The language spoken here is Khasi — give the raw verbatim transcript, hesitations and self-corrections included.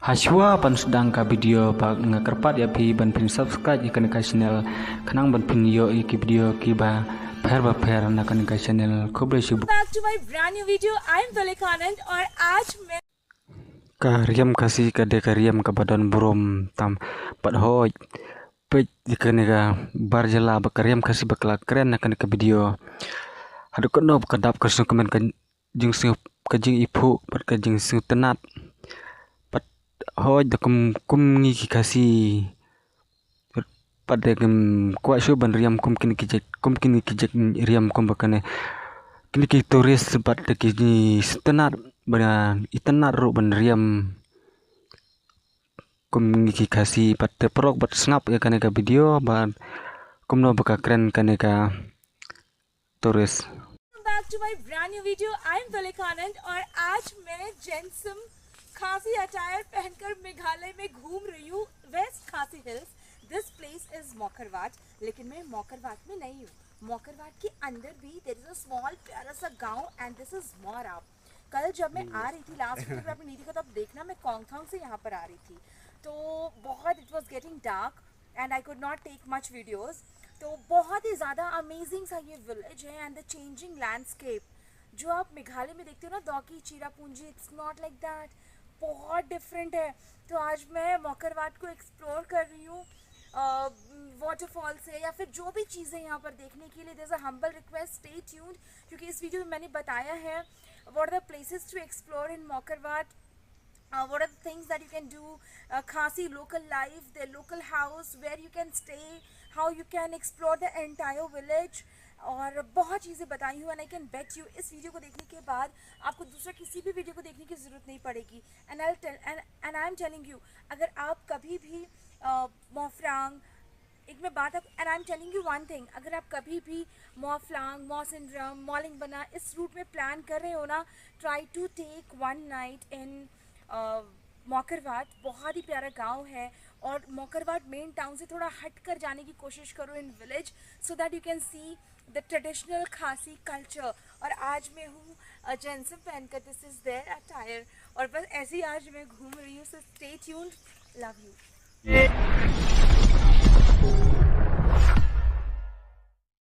Hashwa ban sdang ka video ba nga kyrpad ïa phi ban phin subscribe ïa kane ka channel khnang ban phin ïoh ïa ki video kiba pher ba pher na kane ka channel. Khublei shibun. Back to my brand new video. I am Tulika Anand और आज मैं Ka riam Khasi ka dei ka riam kaba don burom tam pat hoi. Peit ïa kane ka bar jylla ba ka riam Khasi ba ka la kren na kane ka video. Haduh katno ba ka dap ka sngewkmen ka jingsngew ka jingiphuh bad ka jingsngewtynnat. Pat hoi da kum kum ngi ki Khasi. Pat da kum kwah shuh ban riam kum kine ki jait kum kine ki jait riam kum ba kane. Kine ki tourist bad da ki jingtynnat ba itynnat ruh ban riam kum ngi ki Khasi. Pat te paralok bad sngap ïa kane ka video bad kumno ba ka kren kane ka tourist. Welcome back to my brand new video. I am Tulika Anand और आज मैं जेंसिम खासी अटायर पहनकर मेघालय में घूम रही हूँ, वेस्ट खासी हिल्स। This place is मौकरवाट, लेकिन मैं मौकरवाट में नहीं हूँ। मौकरवाट के अंदर भी there is a small प्यारा सा गांव and this is मौराब। कल जब मैं आ रही थी लास्ट वीक, अगर आपने नहीं देखा तो आप देखना, मैं कोंगथोंग से यहाँ पर आ रही थी, तो बहुत it was getting dark and I could not take much videos। तो बहुत ही ज़्यादा अमेजिंग सा ये विलेज है and the changing landscape। जो आप मेघालय में देखते हो ना, दौकी, चिरापुंजी, it's not like that, बहुत डिफरेंट है। तो आज मैं मौकरवाट को एक्सप्लोर कर रही हूँ वाटरफॉल से या फिर जो भी चीज़ें यहाँ पर देखने के लिए। There's a humble request, stay tuned, क्योंकि इस वीडियो में मैंने बताया है what are the places to explore in Mawkarwat, uh, what are the things that you can do, uh, Khasi local life, their local house, where you can stay, how you can explore the entire village, और बहुत चीज़ें बताई हूँ। And I can bet you इस वीडियो को देखने के बाद आपको दूसरा किसी भी वीडियो को देखने की ज़रूरत नहीं पड़ेगी। And I'll tell and and I am telling you, अगर आप कभी भी uh, मोफरांग एक मैं बात आप and I am telling you one thing, अगर आप कभी भी मोफलांग, मौसिनराम, मौलिंगबना इस रूट में प्लान कर रहे हो ना, try to take one night in मौकरवाट। बहुत ही प्यारा गांव है और मौकरवाट मेन टाउन से थोड़ा हट कर जाने की कोशिश करो in village, so that you can see the traditional Khasi culture। और आज मैं हूँ जेंसिम पहनकर, this is their attire। और बस ऐसे ही आज मैं घूम रही हूँ, so stay tuned, love you।